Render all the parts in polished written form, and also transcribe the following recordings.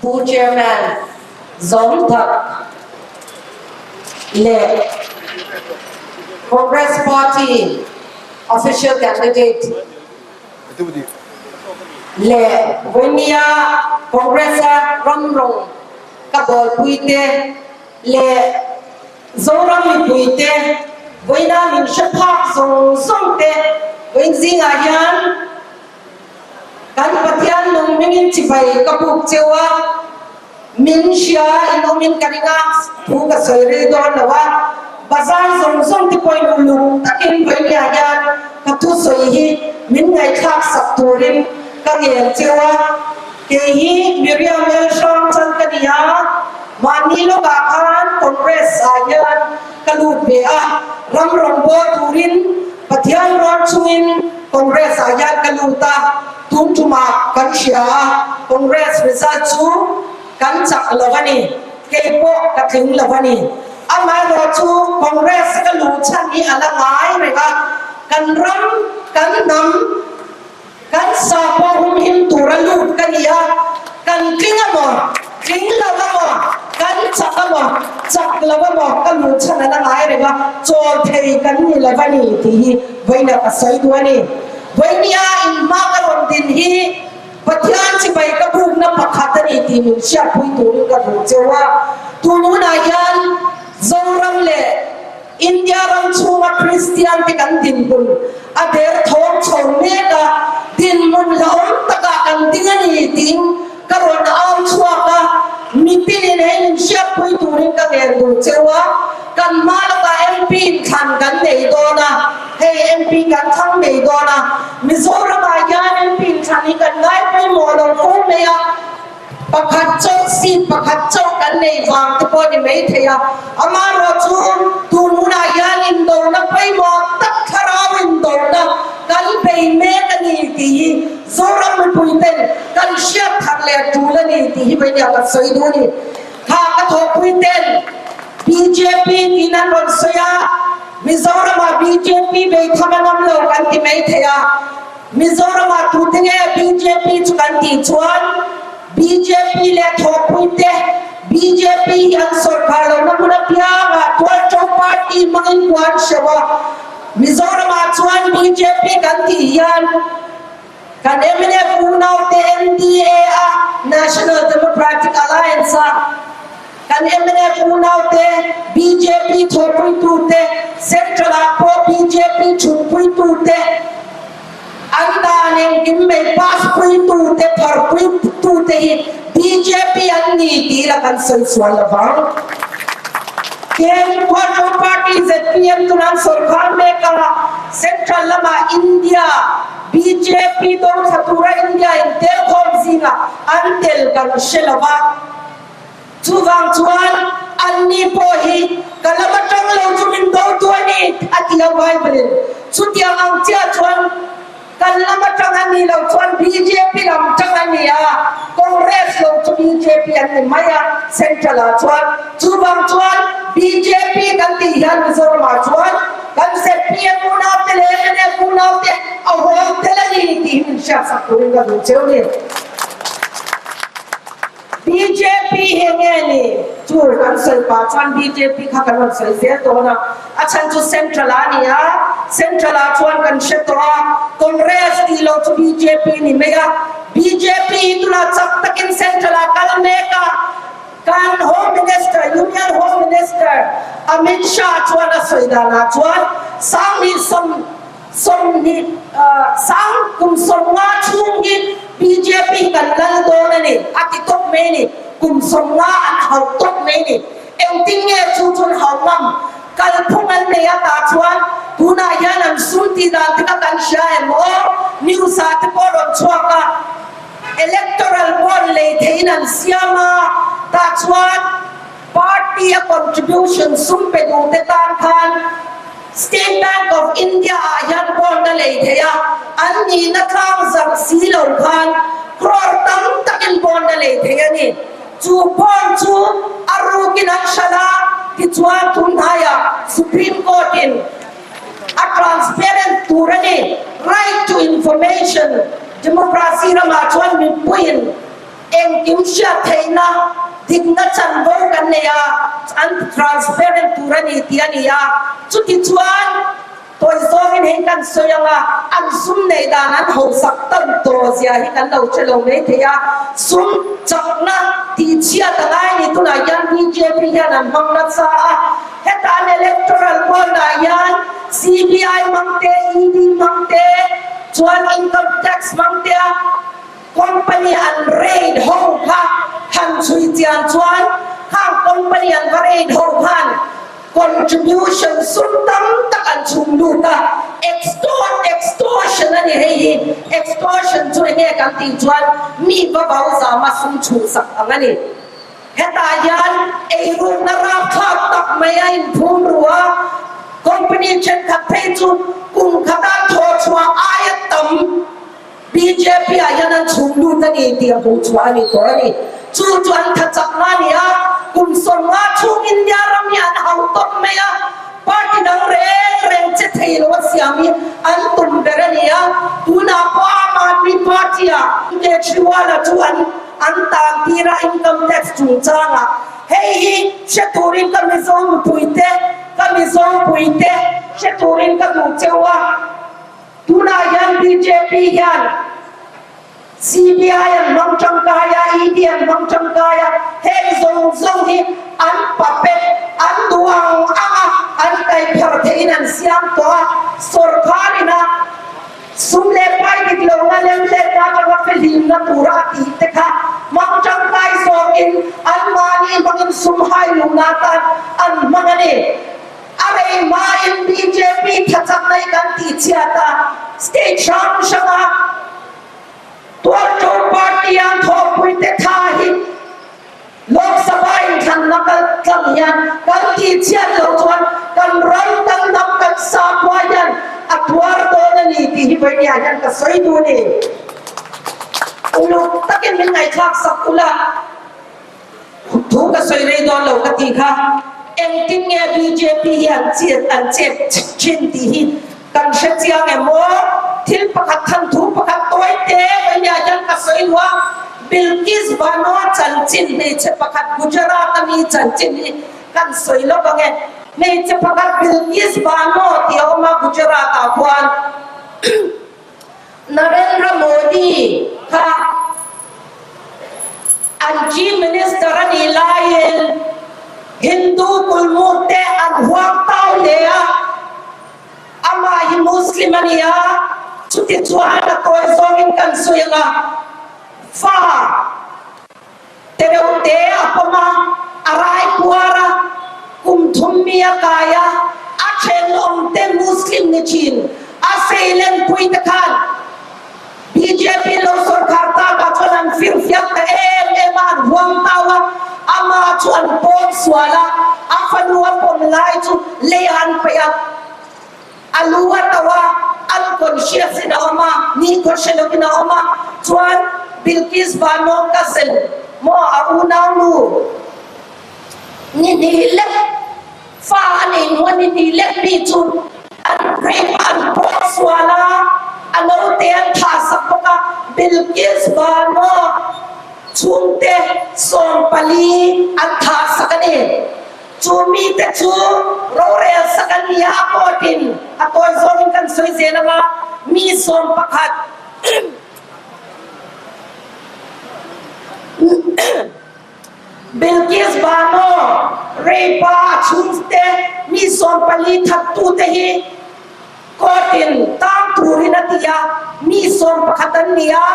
Pu Chairman zawm tak leh Congress Party Official Candidate leh vawinia Congress-a ram rawng ka bawlpuite leh Zoram mipuite vawiina min hre phak zawng zawngte vawiin zingah hian Kan Pathian nung hmingin chibai ka buk cheu a, min hria in awmin ka ring a, thu ka sawi rei dawn lo a, bazar zawng zawng te pawhin uluk takin vawinia hian ka thusawi hi min ngaihthlak sak turin ka ngel cheu a, kei hi Miriam Elhrang chan ka ni a, mahni lawkah khan Congress ah hian ka lut ve a, ram rawngbâwl turin Pathian rawn chungin Congress ah hian ka lut a, tun tumah kan hria a, Congress result chu kan chak lo a ni, kei pawh ka tling lo a ni. Amaherawh chu Congress ka luh chhan hi a la ngai reng a, kan ram, kan hnam, Kan sa pawh humhim tura lut ka ni a, kan tling a maw, tling lo a maw, kan chak a maw, chak lo a maw ka luh chhan a la ngai reng a, chawl thei kan ni lo a ni tih hi vawiina ka sawi duh a ni. Vawinia inhma ka rawn din hi Pathian chibai ka bukna pakhat a ni tih min hriatpui turin ka duh cheu a, tun hunah hian Zoram leh India ram chhunga Kristian te kan dinhmun a derthawng chho mek a, dinhmun hlauhawm takah kan ding a ni tiin ka rawn au chhuak a, mitinin hei min hriatpui turin ka ngen duh cheu a, kan hma lawkah MP inthlan kan nei dawn a, hei MP kan thlang nei dawn a, Mizoramah hian MP inthlan hi kan ngai pawimawh lo fo mai a. Pakhat chauh seat pakhat chauh kan nei vang te pawh ni mai thei a, amaherawh chu tun hunah hian indona pawimawh tak thlarau indona kan bei mek a ni tih hi Zoram mipui ten kan hriat thar leh a tul a ni tih hi vawinia kan sawi duh a ni. Kha ka thawhpui ten bjp tiin an rawn sawi a, Mizoramah bjp bei tham an awm lo kan ti mai thei a, Mizoramah tute nge bjp chu kan tih chuan bjp leh thawhpuite bjp hi an sawrkhar lohna hmun apiangah tualṭo party hmangin puan hreuh a, Mizoramah chuan bjp kan tih hian kan mnf unaute NDA a National Democratic Alliance a Kan mnf unaute, bjp thawhpuitute, Central ah pawh bjp thutpuitute, an dan engkim mai pass puitute, pharpuitute hi bjp an ni tih la kan sawi sual lo vang. Tin, Quadro Party zpm tuna an sawrkhar mek a, Central lamah India bjp do thla tura India in tel khawm zingah an tel kan hre lo va. Chuvang chuan anni pawh hi ka lam atang lo chu min do tu a ni a ti a Bible-in. Chutiang ang chiah chuan kan lam atang a ni lo chuan bjp lam tang a ni a, Congress lo chu bjp an ni mai a Central-ah chuan. Chuvang chuan bjp kan tih hian Mizoramah chuan kan zpm unaute leh mnf unaute a huam tel a ni tih hi min hriatsak turin ka duh cheu ni. Bjp hi nge ni? Chu kan sawi pah chuan bjp kha kan rawn sawi zel dawn a, a chhan chu Central ah a ni a, Central ah chuan kan hre tawh a, Congress tih loh chu bjp ni mai a, bjp hi tunah chak takin Central ah kal mek a, kan Home Minister, Union Home Minister Amit Shah chuan a sawi danah chuan 2000 20 sang kum 50 chhung hi bjp kan lal dawn a ni a ti tawp mai a ni. Kum 50 an hauh tawp mai a ni. Engtin nge chu chuan hauh ngam kalphung an nei a tah chuan tunah hian an sum tih dan te kha kan hria em aw news ah te pawh rawn chhuak a electoral bond lei theihin an siam a tah chuan party a contribution sum pe duh te tan khan State Bank of India ah hian bond a lei thei a, an nihna tlang zarh si lo khan crore tam takin bond a lei thei a ni. Chu bond chu a rukin an hralh a, tichuan tunhnaiah Supreme Court in a transparent tur a ni. Right to information, democracy ramah chuan mipuiin. Engkim hriat theihna dikna chanvo kan nei a, an transparent tur a ni tih a ni a. Chutichuan tawi zawngin hei kan sawi ang a, an sum neih dan an hausak tan tawh zia hi kan lo hre lo mai thei a. Sum chakna tihchhiat a ngai ni tunah hian bjp hian an hmang nasa a, heta an electoral bond-ah hian CBI hmang te, ED hmang te, chuan income tax hmang te a, Company an raid ho kha han chhui chian chuan khang company an va raid ho khan contribution sum tam tak an chhung lut a, extort, extortion a ni hei hi, extortion chu enge kan tih chuan mi va vau zama sum chhuhsak ang a ni. Hetah hian eirukna rapthlak tak mai a inphum ru a, company thenkhat phei chu kum khata thawhchhuah aia tam, Bjp ah hian an chhung lut a ni tih a hmuh chhuah a ni tawh a ni. Chu chu an tha chakna a ni a, kum 50 chhung India ram hi an hau tawp mai a, party dang reng reng che thei lo a siam hi an tum ber a ni a, tunah pawh Aam Aadmi Party ah Kejriwal-a chu an an tan tir a income tax chungchangah. Hei hi hre turin ka Mizo mipuite, ka Mizo puite hre turin ka duh cheu a. Tunah hian bjp hian CBI an hmang tangkai a, ED an hmang tangkai a, heng zawng zawng hi an puppet, an duh ang ang a an kaihpharh theihin an siam tawh a, sawrkharin a sum leh pai dik lohna lemhletna atanga fihlimna tura a tih te kha hmang tangkai zawkin anmahni hmangin sum hai luhna atan an hmang a ni. A rei hmain bjp thachak mai kan tih chhiat a, state hrang hranga tualṭo party an thawhpuite tha hi Lok Sabha inthlanna kal tlang hian kan tih chhiat loh chuan kan ram kan hnam kan sakhua hian a tuar dawn a ni tih hi vawinia hian ka sawi duh a ni. Uluk takin min ngaihthlak sak ula. Thu ka sawi rei dawn lo ka tih kha engtin nge bjp hi an chet an chet thin tih hi kan hre chiang em aw? Thil pakhat khan thu pakhat tawi te mai nia hian ka sawi lu a, Bilkis Bano chanchin hmeichhe pakhat Gujarat a mi chanchin hi kan sawi lawk ang e. Hmeichhe pakhat Bilkis Bano tih a awm a Gujarat ah khuan. Narendra Modi kha an Chief Minister a nih laiin Hindu kulmut te an huang tau hle a, amah hi Muslim a ni a, chuti chuan a tawi zawngin kan sawi ang a, fa te reuh te a pawm a, a rai puar a, kum thum mi a kai a, a thenawm te Muslim ni thin a seilenpui te khan Bjp lo sawrkhar takah chuan an firfiak ta em em a, an huang tau a, amah chu an pawm sual a, a fanu a pawm lai chu leiah an paih a, a lu a to a, unconscious in a awm a, nikhua hre lovin a awm a, chuan Bilkis Bano cousin maw a unau nu ni hnih lek fa a nei hnu a ni hnih lek mi chu an rape a, an pawm sual a, a naute an thah sak bawk a, Bilkis Bano chhungte 14 an thah sak a ni. Chu mite chu rorel sak an ni a, a court-in a tawi zawngin kan sawi zel ang a, mi 11 Bilkis Bano rape-a a chhungte mi 14 thattute hi Court-in tang turin a ti a, mi 11 an ni a,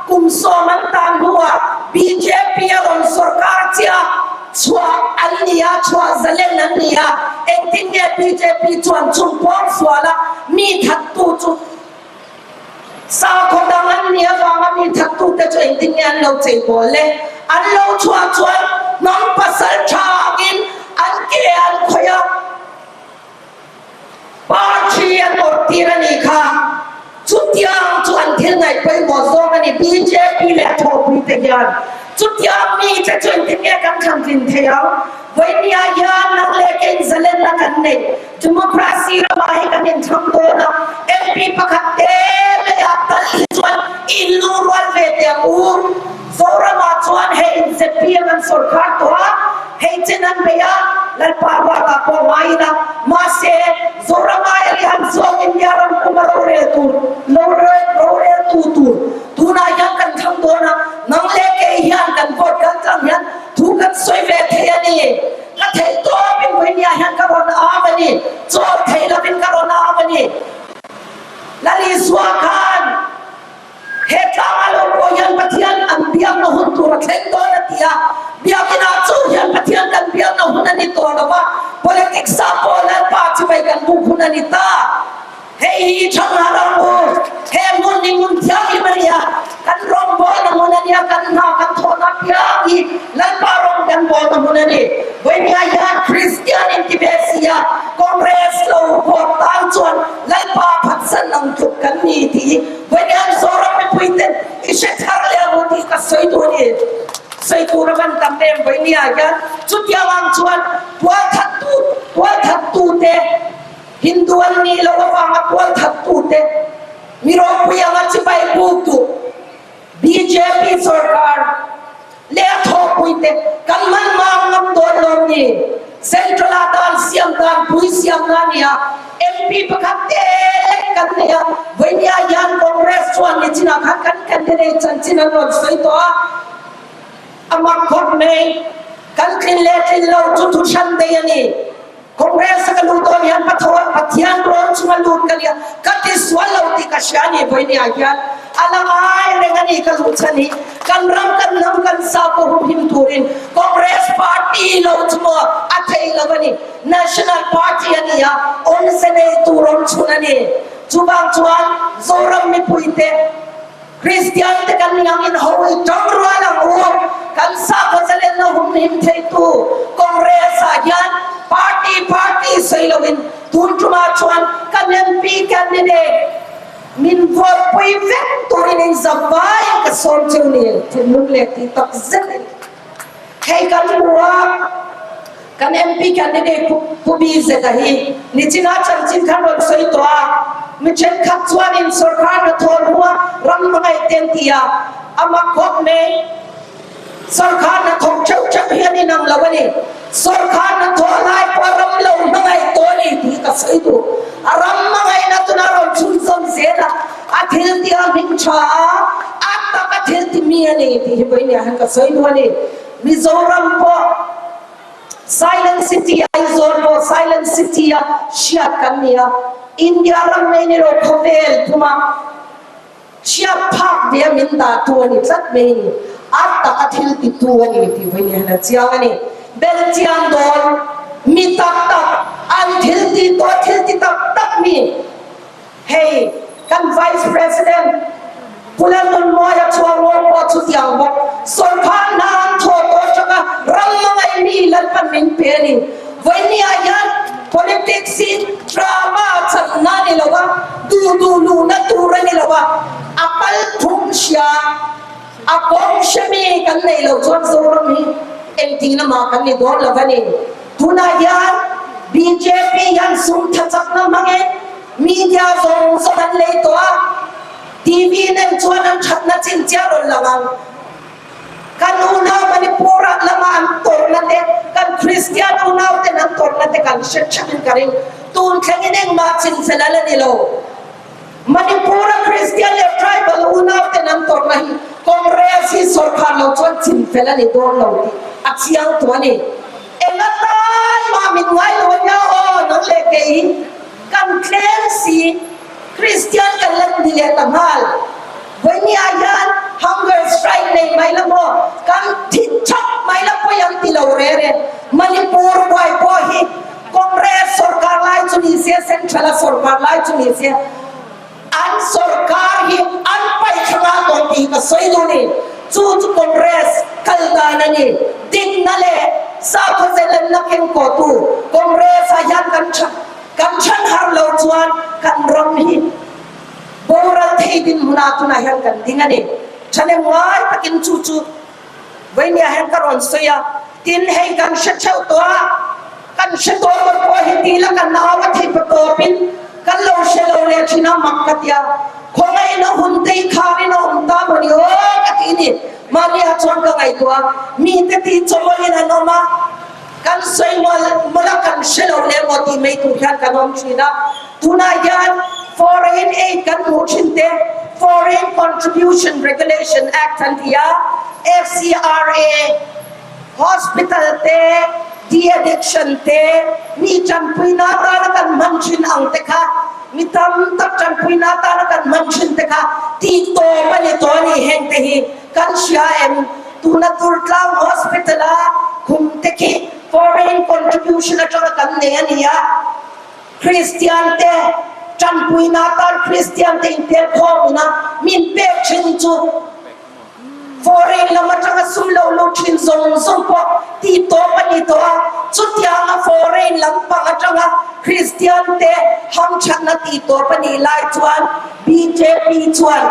kum 10 an tan hnuah bjp a rawn sawrkar chiah chhuah an ni a, chhuah zalen an ni a, engtin nge bjp chuan chung pawng sual a mi thattu chu sakhaw dang an nih avanga mi thattute chu engtin nge an lo cheibawl le? An lo chhuah chuan hnam pasal tha angin an ke an khawih a. Party an awrh tir a nih kha. Chutiang chu an thil ngaih pawimawh zawng a ni. Bjp leh a thawhpuite hian chutiang mite chu engtin nge kan thlantlin thei ang? Vawinia hian nang leh kei inzalenna kan nei. Democracy ramah hi kan inthlang dawn a, MP pakhat te maiah tal hi chuan. Inlungrual ve teh ang u. Zoramah chuan hei ZPM an sawrkhar tawh a, hei chen an bei a, Lalpa ruatah pawh ngai ila. Mahse, Zoram aia ri han zawng India ram puma rorel tur, lo roreltu tur tunah hian kan thlang dawn a, nang leh kei hian kan vote kal tlang hian thu kan sawi ve thei a ni. Ka theih tawpin Vawinia hian ka rawn au a ni, chawl thei lovin ka rawn au a ni. Lal Isua khan he tlangah lo pawh hian Pathian an biakna hun tur a thleng dawn a ti a, biakinah chu hian Pathian kan biakna hun a ni tawh lo va, politics ah pawh Lalpa chibai kan buk hun a ni ta. Hei hi thangha ram u, he hmun hi hmun thianghlim a ni a, kan rawngbawlna hmun a ni a, kan hna kan thawhna piang hi Lalpa rawng kan bawlna hmun a ni. Vawinia hian Kristian inti ve si a, Congress lo vote tan chuan Lalpa phatsan ang tluk kan ni tih hi vawinia Zoram mipui ten i hre thar leh ang u tih ka sawi duh a ni. Sawi tur a van tam em vawinia hian chutiang ang chuan tualthattu tualthattute Hindu an nih loh avanga tualthattute mi ropui anga chibai buk duh bjp sorkar leh a thawhpuite kan man mang ngam dawn lawm ni? Central ah dan siam dan pui siam na a ni a, MP pakhat te lek kan nei a, vawinia hian Congress chuan nichinah khan kan candidate chanchin an rawn sawi tawh a, a mak khawp mai. Kan tlin leh tlin lo chu thu hran daih a ni. Congress a ka lut dawn hian Pathian rawn chunga lut ka nia, ka ti sual lo tih ka hria a ni vawinia hian a la ngai reng a ni ka luh chhan hi kan ram kan hnam kan sakhaw humhim turin Congress party lo chu maw a thei lo a ni, National party a ni a, awmze nei tur awm chhun a ni. Chuvang chuan Zoram mipuite. Kristian te kan nih angin ho i tang rual ang u. Kan sakhaw zalenna humhim theitu Congress ah hian party party sawi loin tun tumah chuan kan MP candidate min vote pui vek turin in zavaiin ka sawm cheu ni thinlung leh tih tak zet in hei kan hmu a. Kan MP candidate Pu BZ-a hi nichina chanchin khan rawn sawi tawh a, mi thenkhat chuanin sawrkar hnathawh hnua ram hmangaih te an ti a, a mak khawp mai. Sawrkar hnathawk theuh theuh hi an inang lo a ni. Sawrkar hnathawh lai pawh ram lo hmangaih tawh a ni tih ka sawi duh. A ram hmangaihna tuna rawn chhunzawm zel a, a thil tih a hming tha a, a taka thil ti mi a ni tih hi vawiin hian ka sawi duh a ni. Mizoram pawh Silent City Aizawl pawh Silent City a hriat kan ni a, India ram mai ni lo khawvel puma hriat phak ve a min dah tu a ni tlat mai ni, a taka thil ti tu a ni tih vawiin hian a chiang a ni. Belchian dawn mi tak tak an thil ti tawh thil ti tak tak mi. Hei kan Vice President Pu Lalnunmawia chuan rawn pawh chutiang bawk sawrkar hna an thawh tawh atanga ram hmangaih mi Lalpan min pe a ni. Vawinia hian politics hi drama channa a ni lo a, duh duh luhna tur a ni lo a, a kal phung hria, a kawng hre mi kan neih loh chuan Zoram hi engtin lamah kan ni dawn lo a ni. Tunah hian bjp hian sum tha chakna hmang e, media zawng zawng an lei tawh a, TV nen chuan an thatna chin chiah rawn lang ang. Kan unau Manipur ah lama an tawrhna te, kan Kristian unau ten an tawrhna te kan hre thakin ka ring. Tun thlengin engmah chinfel a la ni lo. Manipur-a Kristian leh tribal unauten an tawrhna hi Congress hi sawrkhar lo chuan chinfel a ni dawn lo tih a chiang tawh a ni. Eng atan mah min ngai lo a nia aw, nang leh kei hi kan tlem si, Kristian kan la ni leh ta nghal. Vawinia hian hunger strike nei mai la maw, kan thi thap mai la pawi ang ti lo re re. Manipur buai pawh hi Congress sorkar lai chu ni se, Central a sorkar lai chu ni se, an sorkar hi an paih thla nghal dawn tih ka sawi duh ni. Chu chu Congress kal dan a ni. Dikna leh sakhaw zelenna kengkawhtu Congress ah hian kan kan chhan har lo chuan kan ram hi boral thei dinhmunah tunah hian kan ding a ni. Thahnem ngai takin chu chu Vawinia hian ka rawn sawi a, tin hei kan hre theuh tawh a, kan hre tawh lo pawh hi ti la kan au a thei pa tawpin kan lo hre lo leh thin a mak ka ti a. Khawngaihna hun te i kharin a awm ta maw ni aw ka ti ni. Mahni-ah chuan ka ngaihtuah a, mite tih chawmawlhin an awm a, kan sawi mual mual a, kan hre lo leh maw tih mai tur hian kan awm thin a. Tunah hian Foreign Aid kan hmuh thin te, Foreign Contribution Regulation Act an ti a, FCRA, Hospital te, de-addiction te, mi tanpuina atana kan hman thin ang te kha, mi tam tak tanpuina atana kan hman thin te kha tih tawp a ni tawh a ni. Heng te hi kan hria em? Tuna Durtlang Hospital a khum te khi foreign contribution atanga kan nei a ni a. Kristian te tanpuina atan Kristian te intelkhawm ina min pek thin chu Foreign lam atanga sum lo lut thin zawng zawng pawh tih tawp a ni tawh a, chutianga foreign lampang atanga Kristian te hamthatna tih tawp a nih lai chuan bjp chuan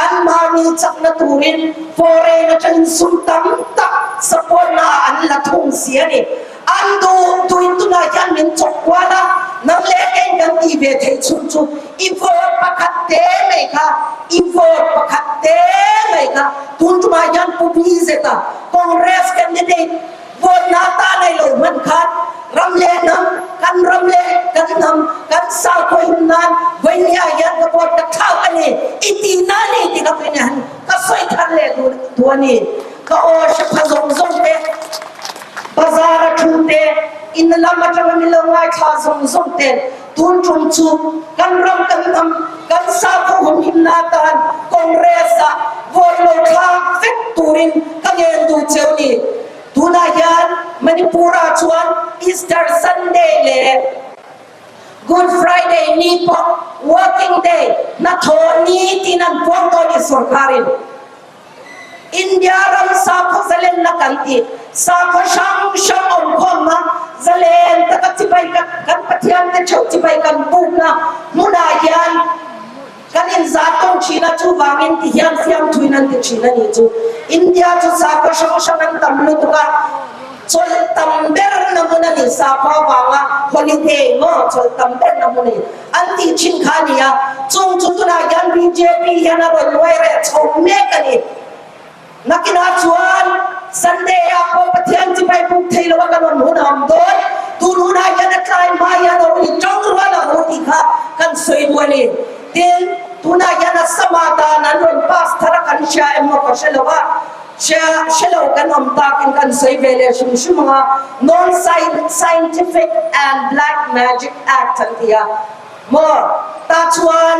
anmahni chakna turin foreign atangin sum tam tak support na ah an la thung si a ni. An duh duhin tunah hian min chawk kual a, nang leh keiin kan tih ve theih chhun chu i vote pakhat te mai kha, i vote pakhat te mai kha tun tumah hian Pu BZ-a Congress candidate vote na ta nei lo hman khan ram leh hnam, kan ram leh kan hnam, kan sakhaw him nan vawinia hian ka vote ka thlak a ni i tih na ni tih ka vawinia hian ka sawi thar leh duh a ni. Ka aw hre pha zawng zawng te. Bazar a thu te, in lam atanga min lo ngaithla zawng zawng ten tun tum chu kan ram kan hnam kan sakhaw humhimna atan Congress ah vote lo thlak vek turin ka ngen duh cheu ni. Tunah hian Manipur ah chuan Easter Sunday leh Good Friday ni pawh working day hnathawh ni tiin an puang dawn ni sorkarin. India ram sakhaw zalenna kan tih, sakhaw hrang hrang awmkhawmna zalen taka chibai kan kan Pathian te theuh chibai kan bukna hmunah hian kan inzah tawn thin a, chuvangin ti hian fiamthuin an ti thin a nih chu. India chu sakhaw hrang hrang an tam lutuk a. Chawlh tam berna hmun a ni, sakhua vanga holiday maw chawlh tam berna hmun a ni an tih thin kha a ni a, chung chu tunah hian bjp hian a rawn nuai reh chho mek a ni. Nakinah chuan Sunday ah pawh Pathian chibai buk thei lo a kan awm hun a awm dawn, tun hunah hian a tlai hma hian a ui tang rual ang u tih kha kan sawi duh a ni. Tin, tunah hian Assam ah dan an rawn pass thar a kan hria em maw ka hre lo a, Hria hre lo kan awm takin kan sawi ve leh hrim hrim ang a, Non Scientific and Black Magic Act an ti a maw? Tah chuan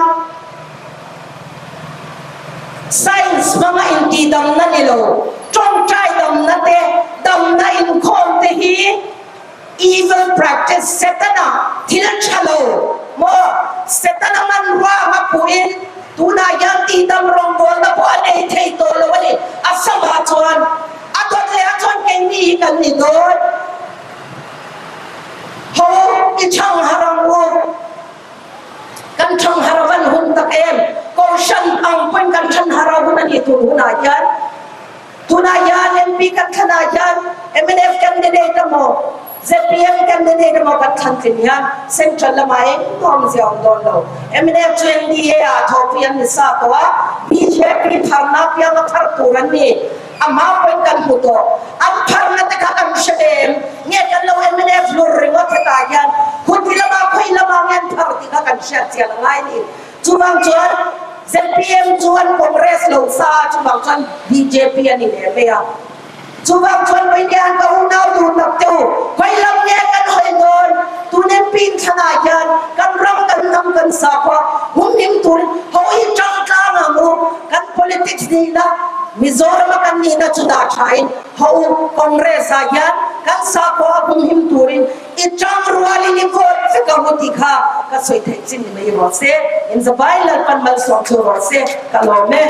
Science hmanga intihdamna ni lo, tawngtai damna te, damna inkhawm te hi Evil practice, Setana thil tha lo maw? Setana hmanrua anga puhin tunah hian tihdam rawngbawlna pawh a nei thei tawh lo a ni. A samah chuan a dawt leh ah chuan keini hi kan ni dawn. Ho i chhang har ang u. Kan chhang har a van hun tak em? Kohhran ang pawhin kan chhan har a hun a ni tur hunah hian. Tunah hian MP kan thlanah hian mnf candidate emaw zpm candidate emaw kan thlan tling hian central lamah engmah awmzia a awm dawn lo. Mnf chu NDA ah thawhpui an ni sa tawh a, bjp pharna apianga phar tur an ni. A hma pawhin kan hmu tawh. An pharna te kha kan hre ve em? Nge kan lo mnf lur ringawt hetah hian khuti lamah khawi lamah nge an phar tih kha kan hriat chian a ngai a ni. Chuvang chuan zpm chu an Congress lo sa a, chuvang chuan bjp a ni leh mai a. Chuvang chuan Vawinia ka unau duh tak te u, khawi lam nge kan hawi dawn? Tun MP thlanah hian kan ram kan hnam kan sakhua humhim turin ho hi tang tlang ang u. Kan politics nihna Mizorama kan nihna chu dah thain ho u Congress ah hian kan sakhua a humhim turin I tang rualin i vote vek ang u tih kha ka sawi theih chin ni mai rawh se. In zavai Lalpan malsawm thlu rawh se ka lawm e.